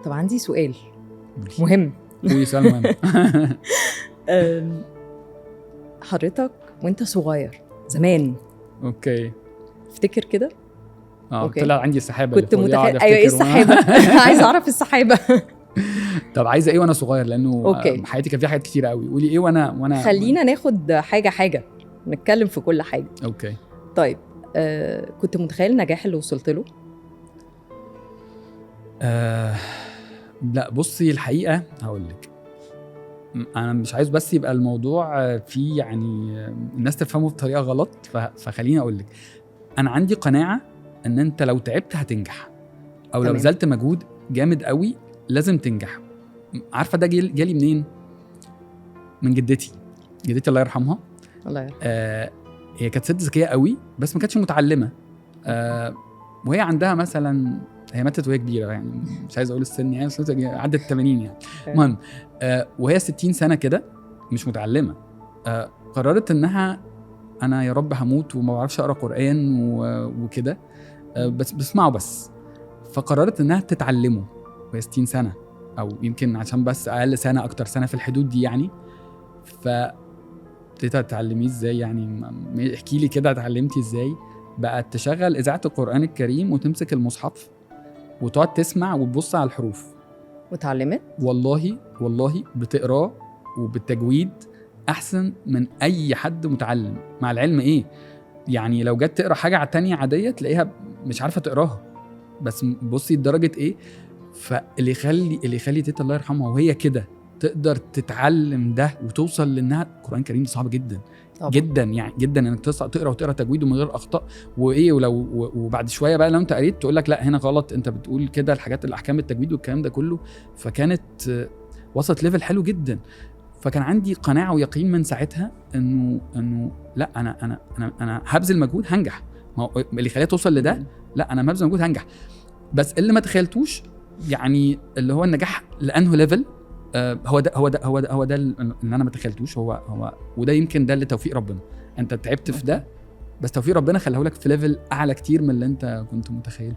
طب عندي سؤال مهم. قولي سؤال مهم. حضرتك وانت صغير زمان، okay، افتكر كده. اه طلع عندي السحابة. كنت متخيل؟ ايوه، ايه السحابة؟ عايزه اعرف السحابة. طب عايزه ايه وانا صغير؟ لانه okay. حياتي كان فيها حاجات كتير قوي. قولي ايه وانا خلينا ناخد حاجة حاجة، نتكلم في كل حاجة. okay. طيب كنت متخيل النجاح اللي وصلت له؟ لا بصي، الحقيقة هقول لك، انا مش عايز بس يبقى الموضوع فيه يعني الناس تفهمه بطريقة غلط، فخليني اقول لك انا عندي قناعة ان انت لو تعبت هتنجح، او لو بذلت مجهود جامد قوي لازم تنجح. عارفه ده جالي منين؟ من جدتي. جدتي الله يرحمها. الله يرحمها. هي كانت ست ذكية قوي بس ما كانتش متعلمة. وهي عندها مثلا، هي ماتت وهي كبيرة يعني، مش عايز اقول السن يعني، بس عدت 80 يعني. المهم وهي 60 سنة كده مش متعلمة، قررت انها انا يا رب هموت وما بعرفش اقرا قران وكده، بس بسمعه بس. فقررت انها تتعلمه وهي 60 سنة، او يمكن عشان بس اقل سنة اكتر سنة في الحدود دي يعني. ف تتعلميه ازاي يعني؟ احكي لي كده اتعلمتي ازاي؟ بقت تشغل اذاعة القران الكريم وتمسك المصحف وتقعد تسمع وتبص على الحروف. وتعلمت؟ والله والله بتقراه وبالتجويد احسن من اي حد متعلم. مع العلم ايه يعني، لو جت تقرا حاجة تانية عادية تلاقيها مش عارفه تقراها، بس بصي لدرجة ايه. فاللي يخلي اللي يخلي تيتا الله يرحمها وهي كده تقدر تتعلم ده وتوصل لانها القران الكريم صعب جدا طبعا. جدا يعني جدا انك تقرا وتقرا تجويد ومن غير اخطاء وايه. ولو وبعد شوية بقى لو انت قريت تقول لك لا هنا غلط، انت بتقول كده، الحاجات الاحكام التجويد والكلام ده كله. فكانت وصلت level حلو جدا. فكان عندي قناعة ويقين من ساعتها انه لا انا انا انا انا هبذل مجهود هنجح. ما هو اللي خليها توصل لده، لا انا هبذل مجهود هنجح. بس اللي ما تخيلتوش يعني اللي هو النجاح لانه level، هو ده هو ده هو ده هو ده اللي انا ما تخيلتوش. هو وده يمكن ده اللي توفيق ربنا. انت تعبت في ده بس توفيق ربنا خلاه لك في level اعلى كتير من اللي انت كنت متخيله.